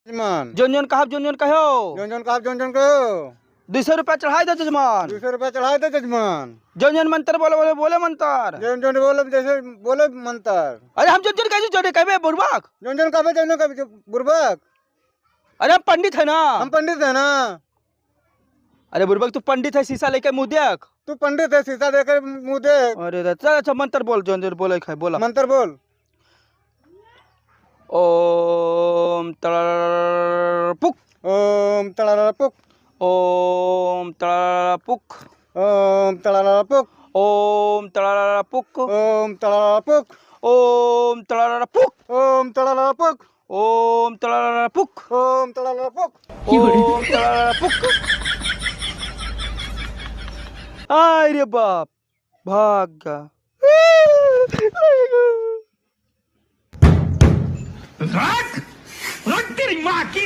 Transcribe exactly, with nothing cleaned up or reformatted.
जजमान। जौन जौन कहब, जौन जौन कहो। जौन जौन कहब, जौन जौन कहो। दुई सौ रुपया चढ़ाई दे जजमान। दुई सौ रुपया चढ़ाई दे जजमान। जौन जौन मंतर बोले, बोले, बोले मंतर। जौन जौन बोले, जैसे बोले मंतर। अरे हम जौन जौन कहे, जौन जौन कहबे बुड़बक। जौन जौन कहबे, जौन जौन कहबे, बुड़बक। अरे हम पंडित है ना। हम पंडित है ना। अरे बुड़बक, तू पंडित है, शीशा लेके मुँह देख। तू पंडित है, शीशा लेके मुँह देख। अरे रे, चल, अच्छा, मंतर बोल, जौन जौन बोले के है, बोला। मंतर बोल। ओम तड़ारापुक। ओम तड़ारापुक। ओम तड़ारापुक। ओम तड़ारापुक। ओम तड़ारापुक। ओम तड़ारापुक। ओम तड़ारापुक। ओम तड़ारापुक। ओम तड़ारापुक। ओम तड़ारापुक। ओम तड़ारापुक। आय रे बाप, भाग गा। रख, रख तेरी माँ की।